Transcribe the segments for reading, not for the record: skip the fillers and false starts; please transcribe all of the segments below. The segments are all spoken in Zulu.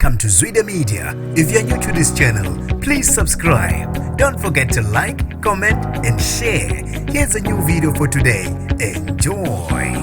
Welcome to Zwida Media. If you're new to this channel, please subscribe. Don't forget to like, comment, and share. Here's a new video for today. Enjoy.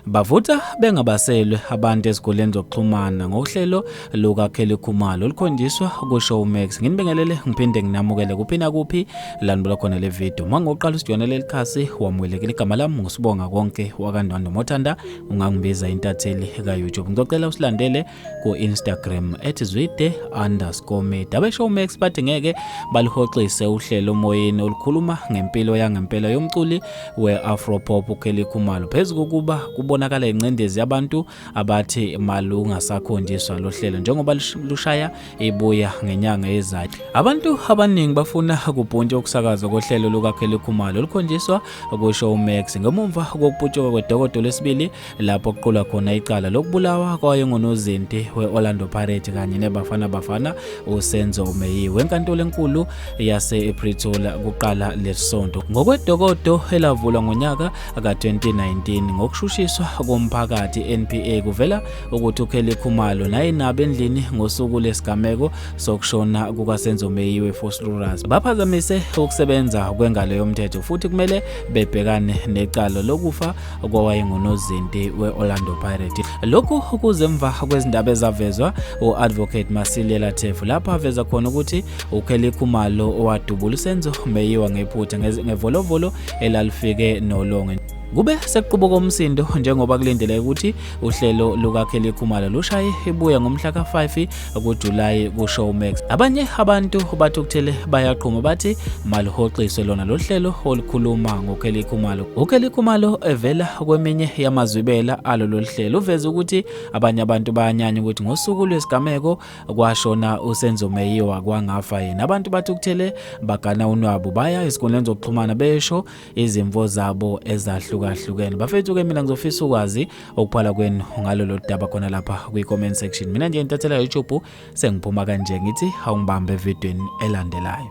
Bavutha bengabaselwe abantu ezikoleni zokuxhumana ngohlelo lukaKelly Khumalo olukhonjiswa kuShowmax. Nginibingelele ngiphinde nginamukele kuphi nakuphi la nibuka khona le video. Uma ngoqala usijoyina leli khasi wamukelekile, igama lami nguSibonga Konke wakaNdwandwe, mothanda ungangibiza intatheli ka-YouTube. Ngicela usilandele ku-Instagram @zwide_media. AbeShowmax bathi ngeke balihoxise uhlelo moyeni olukhuluma ngempilo yangempela yomculi we-Afropop uKelly Khumalo, phezu kokuba kubonakala ingcindezi yabantu abathi malungasakhonjiswa lo hlelo njengoba lushaya ibuya ngenyanga ezayo. Abantu abaningi bafuna kubhuntshe ukusakazwa kohlelo lukaKelly Khumalo olukhonjiswa kuShowmax ngemuva kokuputshuka kwedokodo lesibili lapho kuqulwa khona icala lokubulawa kwayengunozinti we-Orlando Pirates kanye neBafana Bafana uSenzo Meyiwa enkantolo enkulu yase-Pretoria kuqala lesonto. Ngokwedokodo elavulwa ngonyaka ka-2019 ngokushushiswa komphakathi NPA, kuvela ukuthi uKelly Khumalo naye nabo endlini ngosuku lesigameko sokushona kukaSenzo Meyiwa eVosloorus baphazamise ukusebenza kwengalo yomthetho futhi kumele bebhekane necala lokufa kowayengunozinti we-Orlando Pirates. Lokhu kuze emva kwezindaba ezavezwa u-Advocate Masilela Tefo lapho aveza khona ukuthi uKelly Khumalo owadubula uSenzo Meyiwa ngephutha ngevolovolo elalifike nolonge. Kube sekuqubuka umsindo njengoba kulindeleke ukuthi uhlelo lukaKelly Khumalo lushaye ibuya ngomhla ka-5 kuJulayi kuShowmax. Abanye abantu bathukuthele bayaqhuma, bathi maluhoxiswe lona lo hlelo olukhuluma ngoKelly Khumalo. UKelly Khumalo evela kweminye yamazwibela alo lolu hlelo uveze ukuthi abanye abantu bayanyanya ukuthi ngosuku lwesigameko kwashona uSenzo Meyiwa kwangafa yena. Abantu bathukuthele bagana unwabu, baya ezinkundleni zokuxhumana besho izimvo zabo ezahlukahlukene. Bafethu-ke, mina ngizofisa ukwazi ukuphala kwenu ngalolo daba khona lapha kwi-comment section. Mina nje intathela YouTube sengiphuma kanje, ngithi awungibambe evidweni elandelayo.